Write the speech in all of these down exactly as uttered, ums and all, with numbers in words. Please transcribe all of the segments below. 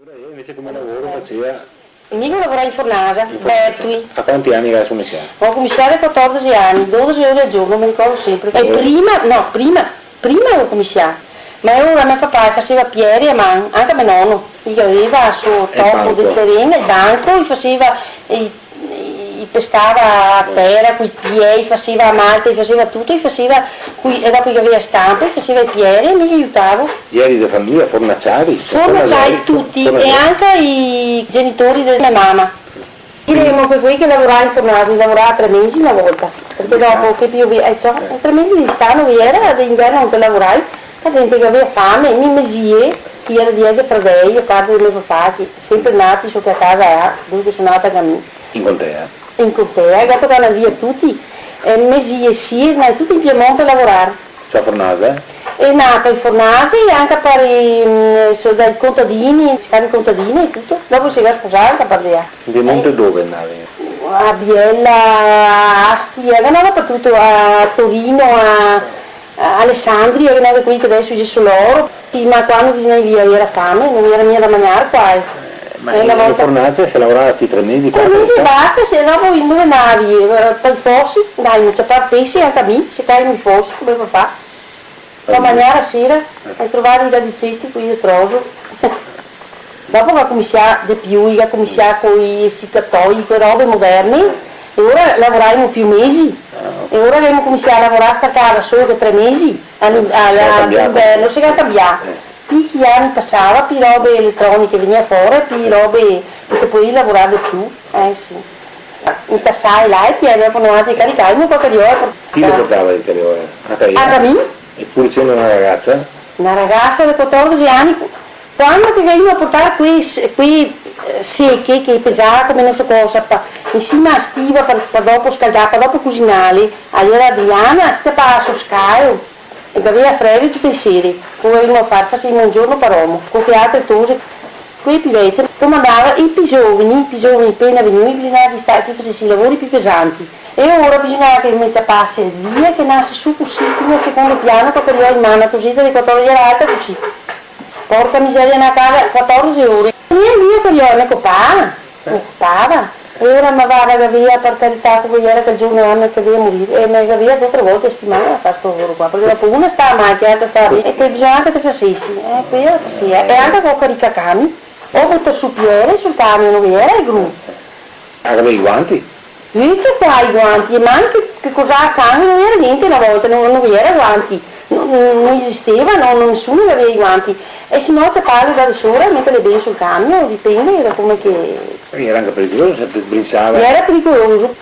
Alora, e invese come lavoro faseva? Mi go lavorà in fornasa, in fornasa. Bertui. A quanti ani che ga scominsià? Go scominsià a quatordese ani, dodese ore al giorno, me ricordo senpre. E prima, no, prima, prima go scominsià. Ma alora me papà faseva piere a man, anca me nono. I gaveva sto toco de teren, el banco, i faseva, i, i pestava a tera coi pie, i faseva a malta, i faseva tuto, i faseva coi, e dopo i gaveva stampa, i faseva e piere e mi i aiutavo. Ieri de fameja, fornaciari, cioè, fornaciari, fornaciari tuti, fornaciari. E anca i genitori de me mama. Diremo che quei che lavorava in fornasa, lavorava tre mesi na volta, parché dopo che pioveva, eh, ciò, eh, tre mesi d'istà no ghe iera, d'inverno no te lavoravi, la zente che gaveva fame, mi, me zie, che iera diese fradei, a parte de me papà, che senpre nati so che a casa, eh, dunque so nata anca mi. In contea? In contea, e dopo che andava via tuti, e me zie, sie, andava tuti in Piemonte a lavorar. Su a fornasa, eh? E nata in fornasa e anca par i, mm, so, dai contadini, se fa i contadini e tuto. Dopo se ga sposà anca par de là. In Piemonte dove andavi? A Biella, a Asti, e andava par tuto, a Torino, a, a Alessandria, che andava quei che deso i xe su l'oro. Sì, ma quando bisognava via, iera fame, no iera mia da magnar qua, eh. Eh, ma e na volta in fornasa se lavorava sti tre mesi, quatro, tre mesi e basta, se dopo indove andavi, eh, par i fosi, dai, me ciapava pesi anca mi, se caevo i fosi, come papà. Da magnar a sera, eh, e trovare i radiceti, quei de troso. Dopo che ga scominsià de più, che ga scominsià coi secatoi, co robe moderne, e ora lavoraimo più mesi. Ah, ok. E ora che gavemo scominsià a lavorar sta casa solo che tre mesi, a, a, a, d'inverno, se ga cambià. Eh. Pì che i ani pasava, pì robe eletroniche vegnea fora, pì robe che te podevi lavorar de più. Eh, sì. Intasai là e pì dopo noialtri caricaimo qualche dì. Chi le portava le cariole? A te? A mi. E pur sendo na ragasa? Na ragasa de quatordese ani, quando che vegneva a portar quei s-, quei, eh, seche che pesava come no so cosa, pa-, in sima a stiva par, par dopo scaldar, par dopo cusinarle, alora Adriana se ciapava sto scaio e gaveva freve tute le sere, co gavevimo da far, fasevimo un giorno par omo, co che altre tose. Quei pì veci comandava i pì zoveni, i pì zoveni pena vegnui, bisognava che sta-, che fasesi i lavori pì pesanti. E ora bisognava che me ciapase via, che ndase su cusì, fin al secondo piano, co quela in man, na toseta de quatordese, iera alta cusì. Porca miseria, na casa, quatordese ore. E mi, quela, me copava, me copava. E ora, ma varda, che gaveva, par carità, che iera quel giorno, eh, che gaveva da morir, e me gaveva do o tre volte a setimana da far sto lavoro qua, parché dopo una stava mal, che l'altra stava ben, e che bisognava che te fasesi, eh, quela faseva. E anca co caricar camion, o butar su piere sul camion, no ghe iera el gru. Ah, gaveva i guanti? Tuto qua i guanti, e man che, che cosava sangue, no ghe iera gnente na volta, no, no ghe iera guanti, no, no, no esisteva, no, no, nesuni gaveva i guanti. E se no ciaparle da de sora e meterle ben sul camion, dipende da come che... Parché iera anca pericoloso, se te sbrinsava. Iera pericoloso.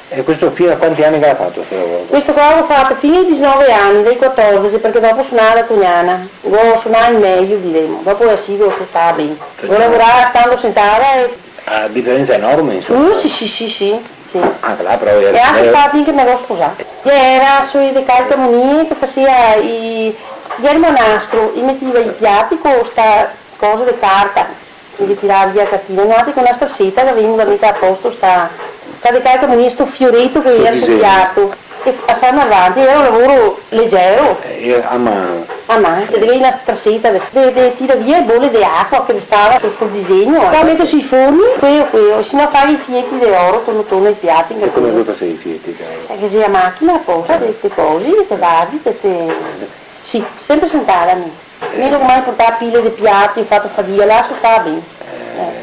E questo fin a quanti ani che ga fato sto lavoro? Questo qua lo go fato fin ai disenove ani, dai quatordese, parché dopo so ndà da Tognana. Go, so ndà in mejo, diremo. Dopo a Sigo so stà ben. Tognana. Go lavorà stando sentada e... A diferensa enorme, insoma. Uh, sì, sì, sì, sì, sì. Ah, là però iera... E anca qua fin che me go sposà. Iera sui de calcamonie che faseva i, iera el manastro, i metiva i piati co sta cosa de carta. Che i tirava via a cartina, noialtri co na straseta che gavevimo da meter a posto sta, sta de calcamonie, sto fioreto che iera sul piato, e pasando avanti, iera un lavoro legero. Eh, a man. A man, che te gavevi na straseta de, de, de tirar via e bole de acua che restava sul, sul disegno, eh. Qua meter sui forni, queo, queo, e se no far i fieti de oro, torno, torno ai piati. E come che fasevi i fieti de oro? Eh, che xe a machina aposta, te, te cosi, te vardi, te, te, sì, senpre sentada mi. Mi no go mai portà pile de piati, go fato fadiga, là so stà ben.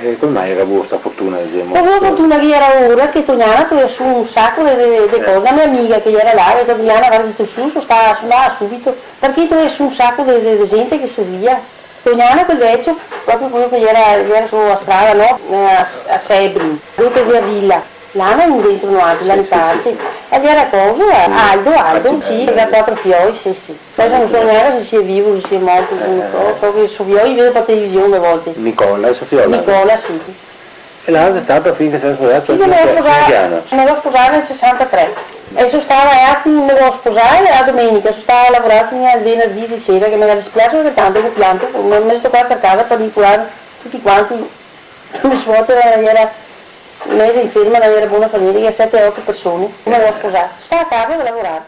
Eh, e come mai ga vuo sta fortuna, disemo? Go vuo fortuna che iera ora che Tognana tovea su un saco de, de, de cose. La me amiga che iera là, ga dito: "Adriana, varda, ti su, so stà, so ndà subito, parché tovea su un saco de, de, de zente che servia." Tognana, quel vecio, proprio queo che iera, iera su a strada, no? Eh, a, a Sebri, dove che xe a vila. Là ndavimo dentro noialtri, là in parte. E iera coso, eh, Aldo, Aldo, sì, che ga quatro fioi, sì, sì. Deso no so gnanca se sia vivo, se sia morto, no so, so che so fioi i vedo par television a volte. Nicola, xe so fiola? Nicola, sì. E là xe stata fin che se ga sposà, cioè, fin che me go sposà, fin a che ano? Me go sposà nel sesantatré. E so stata, eh, fin, me go sposà a domenica, so stata a lavorar fin al venerdì de sera, che me ga dispiaso anca tanto, go pianto, me, me so tocà star a casa par curar tuti quanti. Me suocera iera mesa inferma, no iera bona par gnente, iera sete, oto persone, me go sposà. Stà a casa a lavorar.